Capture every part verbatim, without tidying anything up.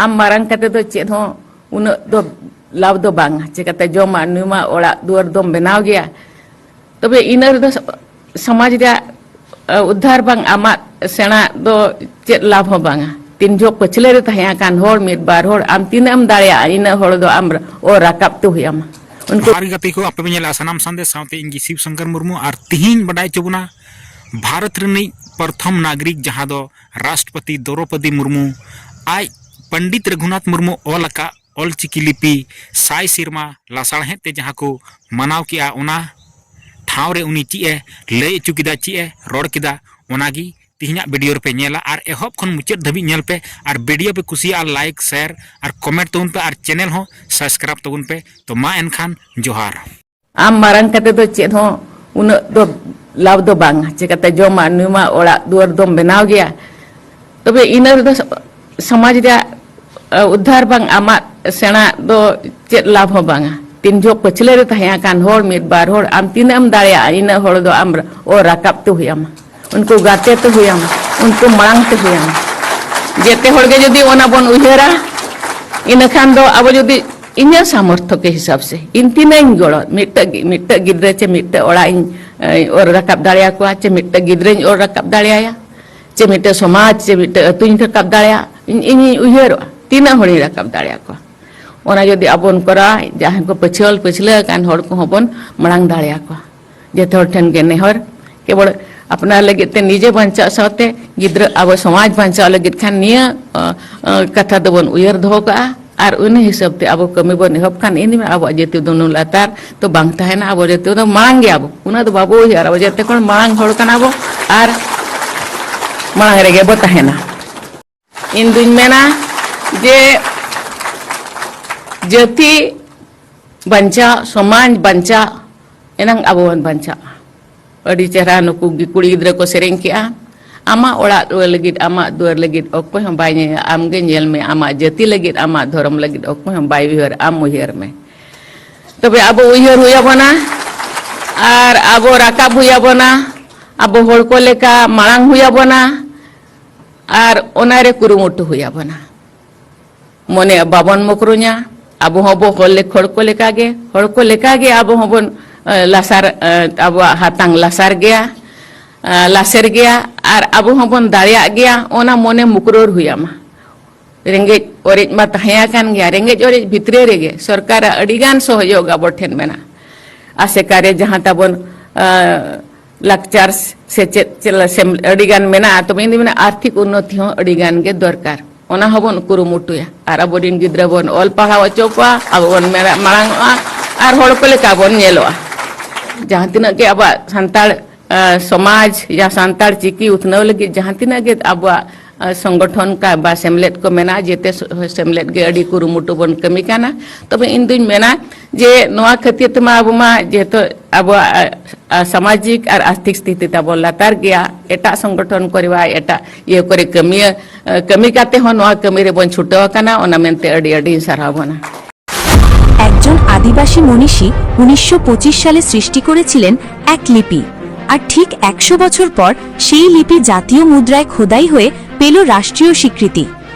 ᱟᱢ ᱢᱟᱨᱟᱝ ᱠᱟᱛᱮ ᱫᱚ ᱪᱮᱫ ᱦᱚᱸ ᱩᱱᱟᱹᱜ ᱫᱚ ᱞᱟᱵᱷ ᱫᱚ ᱵᱟᱝ᱾ ᱪᱮᱠᱟᱛᱮ ᱡᱚᱢᱟᱜ ᱧᱩᱣᱟᱜ ᱚᱲᱟᱜ ᱫᱩᱣᱟᱹᱨ ᱫᱚᱢ ᱵᱮᱱᱟᱣ ᱜᱮᱭᱟ, ᱛᱚᱵᱮ ᱤᱱᱟᱹ ᱨᱮᱫᱚ ᱥᱚᱢᱟᱡᱽ ᱨᱮᱭᱟᱜ, ᱮ, ᱩᱫᱽᱫᱷᱟᱨ ᱵᱟᱝ ᱟᱢᱟᱜ ᱥᱮᱬᱟ ᱫᱚ ᱪᱮᱫ ᱞᱟᱵᱷ ᱦᱚᱸ ᱵᱟᱝᱟ᱾ ᱛᱤᱱ ᱡᱚᱦᱚᱜ ᱯᱟᱹᱪᱷᱞᱟᱹ ᱨᱮ ᱛᱟᱦᱮᱸ ᱟᱠᱟᱱ ᱦᱚᱲ, ᱢᱤᱫ ᱵᱟᱨ ᱦᱚᱲ, ᱟᱢ ᱛᱤᱱᱟᱹᱜ ᱮᱢ ᱫᱟᱲᱮᱭᱟᱜᱼᱟ, ᱤᱱᱟᱹᱜ ᱦᱚᱲ ᱫᱚ ᱟᱢ ᱚᱨ ᱨᱟᱠᱟᱵ ᱛᱮ ᱦᱩᱭ ᱟᱢᱟ᱾ ᱩᱱᱠᱩ ᱡᱚᱦᱟᱨ ᱜᱮ ᱜᱟᱛᱮ ᱠᱚ, ᱟᱯᱮ ᱯᱮ ᱧᱮᱞᱟ ᱥᱟᱱᱟᱢ ᱥᱟᱸᱫᱮᱥ ᱥᱟᱶᱛᱮ ᱤᱧ ᱜᱮ ᱥᱤᱵ ᱥᱚᱝᱠᱚᱨ ᱢᱩᱨᱢᱩ᱾ ᱟᱨ ᱛᱤᱦᱤᱧ ᱵᱟᱰᱟᱭ ᱦᱚᱪᱚ ᱵᱚᱱᱟ ᱵᱷᱟᱨᱚᱛ ᱨᱤᱱᱤᱡ ᱯᱨᱚᱛᱷᱚᱢ ᱱᱟᱜᱚᱨᱤᱠ, ᱡᱟᱦᱟᱸ ᱫᱚ ᱨᱟᱥᱴᱨᱚᱯᱚᱛᱤ ᱫᱨᱚᱣᱯᱚᱫᱤ ᱢᱩᱨᱢᱩ, ᱟᱡ ᱯᱚᱱᱰᱤᱛ ᱨᱚᱜᱷᱩᱱᱟᱛᱷ ᱢᱩᱨᱢᱩ ᱚᱞ ᱟᱠᱟᱫ ᱚᱞᱪᱤᱠᱤ ᱞᱤᱯᱤ ᱥᱟᱭ ᱥᱮᱨᱢᱟ ᱞᱟᱥᱟᱲᱦᱮᱫ ᱛᱮ ᱡᱟᱦᱟᱸ ᱠᱚ ᱢᱟᱱᱟᱣ ᱠᱮᱜᱼᱟ, ᱚᱱᱟ ᱴᱷᱟᱶ ᱨᱮ ᱩᱱᱤ ᱪᱮᱫ ᱮ ᱞᱟᱹᱭ ᱦᱚᱪᱚ ᱠᱮᱫᱟ, ᱪᱮᱫ ᱮ ᱨᱚᱲ ᱠᱮᱫᱟ, ᱚᱱᱟᱜᱮ ᱛᱤᱦᱤᱧᱟᱜ ᱵᱷᱤᱰᱤᱭᱳ ᱨᱮᱯᱮ ᱧᱮᱞᱟ᱾ ᱟᱨ ᱮᱦᱚᱵ ᱠᱷᱚᱱ ᱢᱩᱪᱟᱹᱫ ᱫᱷᱟᱹᱵᱤᱡ ᱧᱮᱞ ᱯᱮ, ᱟᱨ ᱵᱷᱤᱰᱤᱭᱳ ᱯᱮ ᱠᱩᱥᱤᱭᱟᱜᱼᱟ, ᱞᱟᱭᱤᱠ, ᱥᱮᱭᱟᱨ ᱟᱨ ᱠᱚᱢᱮᱱᱴ ᱛᱟᱵᱚᱱ ᱯᱮ, ᱟᱨ ᱪᱮᱱᱮᱞ ᱦᱚᱸ ᱥᱟᱵᱥᱠᱨᱟᱭᱤᱵ ᱛᱟᱵᱚᱱ ᱯᱮ᱾ ᱛᱚ ᱢᱟ ᱮᱱᱠᱷᱟᱱ ᱡᱚᱦᱟᱨ᱾ ᱟᱢ ᱢᱟᱨᱟᱝ ᱠᱟᱛᱮ ᱫᱚ ᱪᱮᱫ ᱦᱚᱸ ᱩᱱᱟᱹᱜ ᱫᱚ ᱞᱟᱵᱷ ᱫᱚ ᱵᱟᱝ᱾ ᱪᱮᱠᱟᱛᱮ ᱡᱚᱢᱟᱜ ᱧᱩᱣᱟᱜ ᱚᱲᱟᱜ ᱫᱩᱣᱟᱹᱨ ᱫᱚᱢ ᱵᱮᱱᱟᱣ ᱜᱮᱭᱟ, ᱛᱚᱵᱮ ᱤᱱᱟᱹ ᱨᱮᱫᱚ ᱥᱚᱢᱟᱡᱽ ᱨᱮᱭᱟᱜ, ᱮ, ᱩᱫᱽᱫᱷᱟᱨ ᱵᱟᱝ ᱟᱢᱟᱜ ᱥᱮᱬᱟ ᱫᱚ ᱪᱮᱫ ᱞᱟᱵᱷ ᱦᱚᱸ ᱵᱟᱝᱟ᱾ ᱛᱤᱱ ᱡᱚᱦᱚᱜ ᱯᱟᱹᱪᱷᱞᱟᱹ ᱨᱮ ᱛᱟᱦᱮᱸ ᱟᱠᱟᱱ ᱦᱚᱲ, ᱢᱤᱫ ᱵᱟᱨ ᱦᱚᱲ, ᱟᱢ ᱛᱤᱱᱟᱹᱜ ᱮᱢ ᱫᱟᱲᱮᱭᱟᱜᱼᱟ, ᱤᱱᱟᱹᱜ ᱦᱚᱲ ᱫᱚ ᱟᱢ ᱚᱨ ᱨᱟᱠᱟᱵ ᱛᱮ ᱦᱩᱭ ᱟᱢᱟ᱾ ᱩᱱᱠᱩ ᱜᱟᱛᱮ ᱛᱮ ᱦᱩᱭ ᱟᱢᱟ, ᱩᱱᱠᱩ ᱢᱟᱲᱟᱝ ᱛᱮ ᱦᱩᱭ ᱟᱢᱟ᱾ ᱡᱮᱛᱮ ᱦᱚᱲ ᱜᱮ ᱡᱩᱫᱤ ᱚᱱᱟ ᱵᱚᱱ ᱩᱭᱦᱟᱹᱨᱟ, ᱤᱱᱟᱹ ᱠᱷᱟᱱ ᱫᱚ ᱟᱵᱚ ᱡᱩᱫᱤ ᱤᱧᱟᱹᱜ ᱥᱟᱢᱚᱨᱛᱷᱚ ᱠᱮ ᱦᱤᱥᱟᱹᱵ ᱥᱮ ᱤᱧ ᱛᱤᱱᱟᱹᱜ ᱤᱧ ᱜᱚᱲᱚ, ᱢᱤᱫᱴᱟᱹᱜ ᱜᱤ-, ᱢᱤᱫᱴᱟᱹᱜ ᱜᱤᱫᱽᱨᱟᱹ ᱪᱮ ᱢᱤᱫᱴᱟᱹᱜ ᱚᱲᱟᱜ ᱤᱧ, ᱮ, ᱚᱨ ᱨᱟᱠᱟᱵ ᱫᱟᱲᱮᱭᱟᱠᱚᱣᱟ, ᱪᱮ ᱢᱤᱫᱴᱟᱹᱜ ᱜᱤᱫᱽᱨᱟᱹᱧ ᱚᱨ ᱨᱟᱠᱟᱵ ᱫᱟᱲᱮᱭᱟᱭᱟ, ᱪᱮ ᱢᱤᱫᱴᱟᱹᱜ ᱥᱚᱢᱟᱡᱽ ᱪᱮ ᱢᱤᱫᱴᱟᱹᱜ ᱟᱹᱛᱩᱧ ᱨᱟᱠᱟᱵ ᱫᱟᱲᱮᱭᱟᱜᱼᱟ, ᱤᱧ, ᱤᱧᱤᱧ ᱩᱭᱦᱟᱹᱨᱚᱜᱼᱟ ᱛᱤᱱᱟᱹᱜ ᱦᱚᱲᱤᱧ ᱨᱟᱠᱟᱵ ᱫᱟᱲᱮᱭᱟᱠᱚᱣᱟ᱾ ᱚᱱᱟ ᱡᱩᱫᱤ ᱟᱵᱚ ᱵᱚᱱ ᱠᱚᱨᱟᱣᱟ, ᱡᱟᱦᱟᱸᱭ ᱠᱚ ᱯᱟᱹᱪᱷᱞᱟᱹ, ᱯᱟᱹᱪᱷᱞᱟᱹ ᱟᱠᱟᱱ ᱦᱚᱲ ᱠᱚᱦᱚᱸ ᱵᱚᱱ ᱢᱟᱲᱟᱝ ᱫᱟᱲᱮᱭᱟᱠᱚᱣᱟ᱾ ᱡᱚᱛᱚ ᱦᱚᱲ ᱴᱷᱮᱱ ᱜᱮ ᱱᱮᱦᱚᱨ, ᱠᱮᱵᱚᱞ ᱟᱯᱱᱟᱨ ᱞᱟᱹᱜᱤᱫ ᱛᱮ ᱱᱤᱡᱮ ᱵᱟᱧᱪᱟᱜ ᱥᱟᱶᱛᱮ ᱜᱤᱫᱽᱨᱟᱹ, ᱟᱵᱚ ᱥᱚᱢᱟᱡᱽ ᱵᱟᱧᱪᱟᱣ ᱞᱟᱹᱜᱤᱫ ᱠᱷᱟᱱ ᱱᱤᱭᱟᱹ, ᱚ, ᱚ, ᱠᱟᱛᱷᱟ ᱫᱚᱵᱚᱱ ᱩᱭᱦᱟᱹᱨ ᱫᱚᱦᱚ ᱠᱟᱜᱼᱟ᱾ ᱟᱨ ᱩᱱᱤ ᱦᱤᱥᱟᱹᱵ ᱛᱮ ᱟᱵᱚ ᱠᱟᱹᱢᱤ ᱵᱚᱱ ᱮᱦᱚᱵ ᱠᱷᱟᱱ ᱤᱧ ᱢᱮᱱᱟ ᱟᱵᱚᱣᱟᱜ ᱡᱟᱹᱛᱤ ᱫᱚ ᱱᱩᱱ ᱞᱟᱛᱟᱨ ᱫᱚ ᱵᱟᱝ ᱛᱟᱦᱮᱱᱟ᱾ ᱟᱵᱚ ᱡᱟᱹᱛᱤ ᱫᱚ ᱢᱟᱲᱟᱝ ᱜᱮᱭᱟ ᱵᱚ, ᱩᱱᱟᱹᱜ ᱫᱚ ᱵᱟᱵᱚ ᱩᱭᱦᱟᱹᱨᱟ᱾ ᱟᱵᱚ ᱡᱚᱛᱚ ᱠᱷᱚᱱ ᱢᱟᱲᱟᱝ ᱦᱚᱲ ᱠᱟᱱᱟ ᱵᱚ ᱟᱨ ᱢᱟᱲᱟᱝ ᱨᱮᱜᱮ ᱵᱚ ᱛᱟᱦᱮᱱᱟ᱾ ᱤᱧ ᱫᱩᱧ ᱢᱮᱱᱟ ᱡᱮ ᱡᱟᱹᱛᱤ ᱵᱟᱧᱪᱟᱣ, ᱥᱚᱢᱟᱡᱽ ᱵᱟᱧᱪᱟᱣ, ᱮᱱᱟᱝ ᱟᱵᱚ ᱵᱚᱱ ᱵᱟᱧᱪᱟᱜᱼᱟ᱾ ᱟᱹᱰᱤ ᱪᱮᱦᱨᱟ ᱱᱩᱠᱩ ᱜᱤ-, ᱠᱩᱲᱤ ᱜᱤᱫᱽᱨᱟᱹ ᱠᱚ ᱥᱮᱨᱮᱧ ᱠᱮᱜᱼᱟ, "ᱟᱢᱟᱜ ᱚᱲᱟᱜ ᱫᱩᱣᱟᱹᱨ ᱞᱟᱹᱜᱤᱫ, ᱟᱢᱟᱜ ᱫᱩᱣᱟᱹᱨ ᱞᱟᱹᱜᱤᱫ ᱚᱠᱚᱭ ᱦᱚᱸ ᱵᱟᱭ ᱧᱮᱧᱮᱞ, ᱟᱢ ᱜᱮ ᱧᱮᱞ ᱢᱮ, ᱟᱢᱟᱜ ᱡᱟᱹᱛᱤ ᱞᱟᱹᱜᱤᱫ, ᱟᱢᱟᱜ ᱫᱷᱚᱨᱚᱢ ᱞᱟᱹᱜᱤᱫ ᱚᱠᱚᱭ ᱦᱚᱸ ᱵᱟᱭ ᱩᱭᱦᱟᱹᱨ, ᱟᱢ ᱩᱭᱦᱟᱹᱨ ᱢᱮ᱾" ᱛᱚᱵᱮ ᱟᱵᱚ ᱩᱭᱦᱟᱹᱨ ᱦᱩᱭ ᱟᱵᱚᱱᱟ ᱟᱨ ᱟᱵᱚ ᱨᱟᱠᱟᱵ ᱦᱩᱭ ᱟᱵᱚᱱᱟ, ᱟᱵᱚ ᱦᱚᱲ ᱠᱚ ᱞᱮᱠᱟ ᱢᱟᱲᱟᱝ ᱦᱩᱭ ᱟᱵᱚᱱᱟ ᱟᱨ ᱚᱱᱟ ᱨᱮ ᱠᱩᱨᱩᱢᱩᱴᱩ ᱦᱩᱭ ᱟᱵᱚᱱᱟ᱾ ᱢᱚᱱᱮ ᱵᱟᱵᱚᱱ ᱢᱚᱠᱨᱚᱧᱟ᱾ ᱟᱵᱚ ᱦᱚᱸᱵᱚ ᱦᱚᱲ ᱞᱮ-, ᱦᱚᱲ ᱠᱚ ᱞᱮᱠᱟᱜᱮ, ᱦᱚᱲ ᱠᱚ ᱞᱮᱠᱟᱜᱮ ᱟᱵᱚ ᱦᱚᱸᱵᱚᱱ, ᱮ, ᱞᱟᱥᱟᱨ, ᱮ, ᱟᱵᱚᱣᱟᱜ ᱦᱟᱛᱟᱝ ᱞᱟᱥᱟᱨ ᱜᱮᱭᱟ, ᱮ, ᱞᱟᱥᱮᱨ ᱜᱮᱭᱟ, ᱟᱨ ᱟᱵᱚ ᱦᱚᱸᱵᱚᱱ ᱫᱟᱲᱮᱭᱟᱜ ᱜᱮᱭᱟ, ᱚᱱᱟ ᱢᱚᱱᱮ ᱢᱩᱠᱨᱚᱨ ᱦᱩᱭ ᱟᱢᱟ᱾ ᱨᱮᱸᱜᱮᱡ ᱚᱨᱮᱡ ᱢᱟ ᱛᱟᱦᱮᱸ ᱟᱠᱟᱱ ᱜᱮᱭᱟ, ᱨᱮᱸᱜᱮᱡ ᱚᱨᱮᱡ ᱵᱷᱤᱛᱨᱤ ᱨᱮᱜᱮ ᱥᱚᱨᱠᱟᱨᱟᱜ ᱟᱹᱰᱤᱜᱟᱱ ᱥᱚᱦᱚᱡᱳᱜᱽ ᱟᱵᱚ ᱴᱷᱮᱱ ᱢᱮᱱᱟᱜᱼᱟ᱾ ᱟᱥᱮᱠᱟ ᱨᱮ ᱡᱟᱦᱟᱸ ᱛᱟᱵᱚᱱ, ᱮ, ᱞᱟᱠᱪᱟᱨ ᱥᱮᱪᱮᱫ ᱪᱮᱞ-, ᱥᱮᱢ-, ᱟᱹᱰᱤ ᱜᱟᱱ ᱢᱮᱱᱟᱜᱼᱟ, ᱛᱚᱵᱮ ᱤᱧ ᱫᱩᱧ ᱢᱮᱱᱟ ᱟᱨᱛᱷᱤᱠ ᱩᱱᱱᱚᱛᱤ ᱦᱚᱸ ᱟᱹᱰᱤ ᱜᱟᱱ ᱜᱮ ᱫᱚᱨᱠᱟᱨ᱾ ᱚᱱᱟ ᱦᱚᱸᱵᱚᱱ ᱠᱩᱨᱩᱢᱩᱴᱩᱭᱟ ᱟᱨ ᱟᱵᱚᱨᱮᱱ ᱜᱤᱫᱽᱨᱟᱹ ᱵᱚᱱ ᱚᱞ ᱯᱟᱲᱦᱟᱣ ᱦᱚᱪᱚ ᱠᱚᱣᱟ, ᱟᱵᱚ ᱵᱚᱱ ᱢᱮᱨᱟ-, ᱢᱟᱲᱟᱝᱚᱜᱼᱟ ᱟᱨ ᱦᱚᱲ ᱠᱚ ᱞᱮᱠᱟ ᱵᱚᱱ ᱧᱮᱞᱚᱜᱼᱟ᱾ ᱡᱟᱦᱟᱸ ᱛᱤᱱᱟᱹᱜ ᱜᱮ ᱟᱵᱚᱣᱟᱜ ᱥᱟᱱᱛᱟᱲ, ᱟ, ᱥᱚᱢᱟᱡᱽ ᱭᱟ ᱥᱟᱱᱛᱟᱲ ᱪᱤᱠᱤ ᱩᱛᱱᱟᱹᱣ ᱞᱟᱹᱜᱤᱫ ᱡᱟᱦᱟᱸ ᱛᱤᱱᱟᱹᱜ ᱜᱮ ᱟᱵᱚᱣᱟᱜ, ᱟ, ᱥᱚᱝᱜᱚᱴᱷᱚᱱ ᱠᱟ ᱵᱟ ᱥᱮᱢᱞᱮᱫ ᱠᱚ ᱢᱮᱱᱟᱜᱼᱟ, ᱡᱮᱛᱮ ᱥᱚ-, ᱥᱮᱢᱞᱮᱫ ᱜᱮ ᱟᱹᱰᱤ ᱠᱩᱨᱩᱢᱩᱴᱩ ᱵᱚᱱ ᱠᱟᱹᱢᱤ ᱠᱟᱱᱟ᱾ ᱛᱚᱵᱮ ᱤᱧ ᱫᱩᱧ ᱢᱮᱱᱟ ᱡᱮ ᱱᱚᱣᱟ ᱠᱷᱟᱹᱛᱤᱨ ᱛᱮᱢᱟ ᱟᱵᱚ ᱢᱟ ᱡᱮᱦᱮᱛᱩ ᱟᱵᱚᱣᱟᱜ, ᱟ, ᱟ, ᱥᱟᱢᱟᱡᱤᱠ ᱟᱨ ᱟᱨᱛᱷᱤᱠ ᱥᱛᱷᱤᱛᱤ ᱛᱟᱵᱚᱱ ᱞᱟᱛᱟᱨ ᱜᱮᱭᱟ, ᱮᱴᱟᱜ ᱥᱚᱝᱜᱚᱴᱷᱚᱱ ᱠᱚᱨᱮ ᱵᱟ ᱮᱴᱟᱜ ᱤᱭᱟᱹ ᱠᱚᱨᱮ ᱠᱟᱹᱢᱤᱭᱟᱹ, ᱟ, ᱠᱟᱹᱢᱤ ᱠᱟᱛᱮ ᱦᱚᱸ ᱱᱚᱣᱟ ᱠᱟᱹᱢᱤ ᱨᱮᱵᱚᱱ ᱪᱷᱩᱴᱟᱹᱣ ᱟᱠᱟᱱᱟ, ᱚᱱᱟ ᱢᱮᱱᱛᱮ ᱟᱹᱰᱤ ᱟᱹᱰᱤ ᱥᱟᱨᱦᱟᱣ ᱵᱚᱱᱟ᱾ একজন আদিবাসী মনীষী উনিশশো পঁচিশ সালে সৃষ্টি করেছিলেন এক লিপি, আর ঠিক একশো বছর পর সেই লিপি জাতীয় মুদ্রায় খোদাই হয়ে পেল রাষ্ট্রীয় স্বীকৃতি।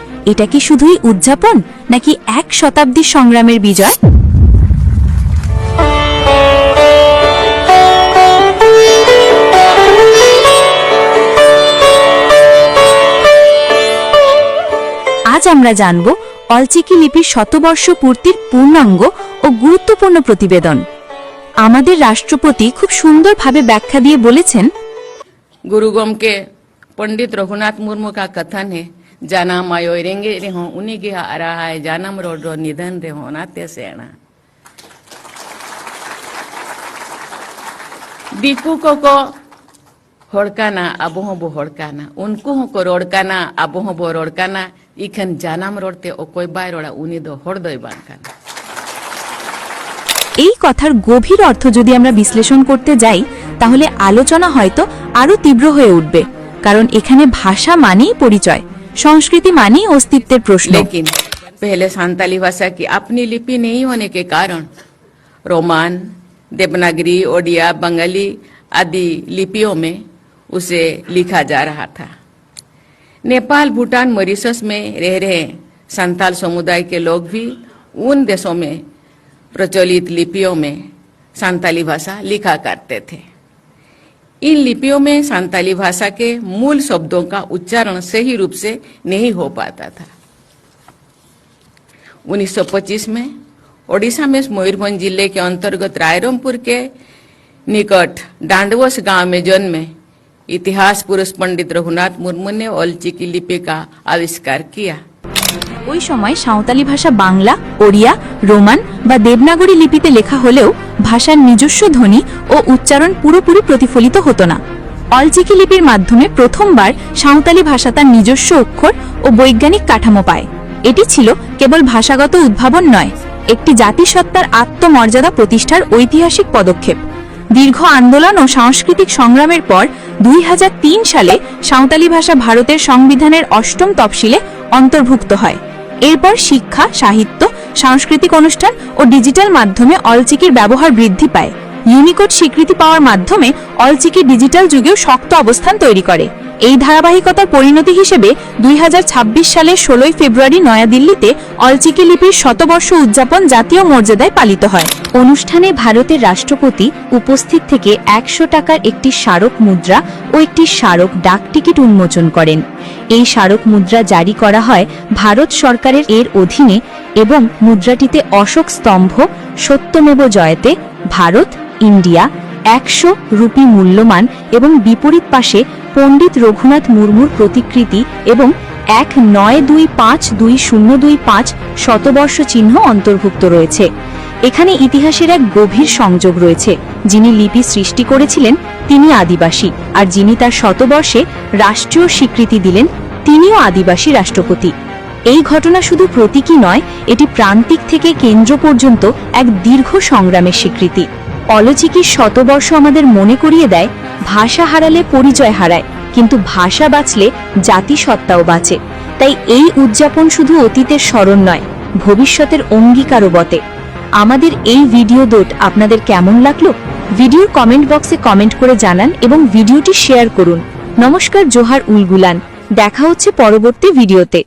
এটা কি শুধুই উদযাপন, নাকি এক শতাব্দী সংগ্রামের বিজয়? আজ আমরা জানব অলচিকি লিপির শতবর্ষ পূর্তির পূর্ণাঙ্গ ও গুরুত্বপূর্ণ প্রতিবেদন। আমাদের রাষ্ট্রপতি খুব সুন্দরভাবে ব্যাখ্যা দিয়ে বলেছেন, ᱜᱩᱨᱩ ᱜᱚᱢᱠᱮ ᱯᱚᱱᱰᱤᱛ ᱨᱚᱜᱷᱩᱱᱟᱛᱷ ᱢᱩᱨᱢᱩ ᱠᱟ ᱠᱟᱛᱷᱟᱱ ᱦᱮ, ᱡᱟᱱᱟᱢ ᱟᱭᱳᱭ ᱨᱮᱸᱜᱮᱡ ᱨᱮᱦᱚᱸ ᱩᱱᱤ ᱜᱮ ᱦᱟᱜ ᱨᱟᱦᱟᱭ, ᱡᱟᱱᱟᱢ ᱨᱚᱲ ᱨᱚᱲ ᱱᱤᱫᱷᱟᱹᱱ ᱨᱮᱦᱚᱸ ᱚᱱᱟᱛᱮ ᱥᱮᱬᱟ᱾ ᱫᱤᱠᱩ ᱠᱚᱠᱚ ᱦᱚᱲ ᱠᱟᱱᱟ, ᱟᱵᱚ ᱦᱚᱸᱵᱚ ᱦᱚᱲ ᱠᱟᱱᱟ, ᱩᱱᱠᱩ ᱦᱚᱸᱠᱚ ᱨᱚᱲ ᱠᱟᱱᱟ, ᱟᱵᱚ ᱦᱚᱸᱵᱚ ᱨᱚᱲ ᱠᱟᱱᱟ, ᱤᱠᱷᱟᱹᱱ ᱡᱟᱱᱟᱢ ᱨᱚᱲ ᱛᱮ ᱚᱠᱚᱭ ᱵᱟᱭ ᱨᱚᱲᱟ, ᱩᱱᱤ ᱫᱚ ᱦᱚᱲ ᱫᱚᱭ ᱵᱟᱝ ᱠᱟᱱᱟ᱾ এই কথার গভীর অর্থ যদি আমরা বিশ্লেষণ করতে যাই, তাহলে আলোচনা হয়তো আরো তীব্র হয়ে উঠবে, কারণ এখানে ভাষা মানেই পরিচয়, সংস্কৃতি মানেই অস্তিত্বের প্রশ্ন। लेकिन पहले संताली भाषा की अपनी लिपि नहीं होने के कारण रोमन, देवनागरी, ओडिया, बंगाली आदि लिपियों में उसे लिखा जा रहा था। नेपाल, भूटान, मॉरिशस में रह रहे संथाल समुदाय के लोग भी उन देशों में प्रचलित लिपियों में संथाली भाषा लिखा करते थे। इन लिपियों में संथाली भाषा के मूल शब्दों का उच्चारण सही रूप से नहीं हो पाता था। उन्नीस सौ पच्चीस में ओडिशा में मयूरभंज जिले के अंतर्गत रायरंगपुर के निकट डांडवस गांव में जन्मे इतिहास पुरुष पंडित रघुनाथ मुर्मू ने ऑलचिकी लिपि का आविष्कार किया। ওই সময় সাঁওতালি ভাষা বাংলা, ওড়িয়া, রোমান বা দেবনাগরী লিপিতে লেখা হলেও ভাষার নিজস্ব ধ্বনি ও উচ্চারণ পুরোপুরি প্রতিফলিত হতো না। অলচিকি লিপির মাধ্যমে প্রথমবার সাঁওতালি ভাষা তার নিজস্ব অক্ষর ও বৈজ্ঞানিক কাঠামো পায়। এটি ছিল কেবল ভাষাগত উদ্ভাবন নয়, একটি জাতিসত্তার আত্মমর্যাদা প্রতিষ্ঠার ঐতিহাসিক পদক্ষেপ। দীর্ঘ আন্দোলন ও সাংস্কৃতিক সংগ্রামের পর দুই হাজার তিন সালে সাঁওতালি ভাষা ভারতের সংবিধানের অষ্টম তফসিলে অন্তর্ভুক্ত হয়। এরপর শিক্ষা, সাহিত্য, সাংস্কৃতিক অনুষ্ঠান ও ডিজিটাল মাধ্যমে অলচিকির ব্যবহার বৃদ্ধি পায়। ইউনিকোড স্বীকৃতি পাওয়ার মাধ্যমে অলচিকি ডিজিটাল যুগেও শক্ত অবস্থান তৈরি করে। এই ধারাবাহিকতার পরিণতি হিসেবে দুই হাজার ছাব্বিশ সালের ষোলোই ফেব্রুয়ারি নয়াদিল্লিতে অলচিকি লিপির শতবর্ষ উদযাপন জাতীয় মর্যাদায় পালিত হয়। অনুষ্ঠানে ভারতের রাষ্ট্রপতি উপস্থিত থেকে একশো টাকার একটি স্মারক মুদ্রা ও একটি স্মারক ডাক টিকিট উন্মোচন করেন। এই স্মারক মুদ্রা জারি করা হয় ভারত সরকারের এর অধীনে এবং মুদ্রাটিতে অশোক স্তম্ভ, সত্যমেব জয়তে, ভারত, ইন্ডিয়া, একশো রুপি মূল্যমান এবং বিপরীত পাশে পণ্ডিত রঘুনাথ মুর্মুর প্রতিকৃতি এবং এক নয় দুই পাঁচ দুই শূন্য দুই পাঁচ শতবর্ষ চিহ্ন অন্তর্ভুক্ত রয়েছে। এখানে ইতিহাসের এক গভীর সংযোগ রয়েছে। যিনি লিপি সৃষ্টি করেছিলেন, তিনি আদিবাসী, আর যিনি তার শতবর্ষে রাষ্ট্রীয় স্বীকৃতি দিলেন, তিনিও আদিবাসী রাষ্ট্রপতি। এই ঘটনা শুধু প্রতীকী নয়, এটি প্রান্তিক থেকে কেন্দ্র পর্যন্ত এক দীর্ঘ সংগ্রামের স্বীকৃতি। অলচিকির শতবর্ষ আমাদের মনে করিয়ে দেয়, ভাষা হারালে পরিচয় হারায়, কিন্তু ভাষা বাঁচলে জাতিসত্তাও বাঁচে। তাই এই উদযাপন শুধু অতীতের স্মরণ নয়, ভবিষ্যতের অঙ্গীকারও বটে। আমাদের এই ভিডিও দোট আপনাদের কেমন লাগলো? ভিডিওর কমেন্ট বক্সে কমেন্ট করে জানান এবং ভিডিওটি শেয়ার করুন। নমস্কার, জোহার উলগুলান, দেখা হচ্ছে পরবর্তী ভিডিওতে।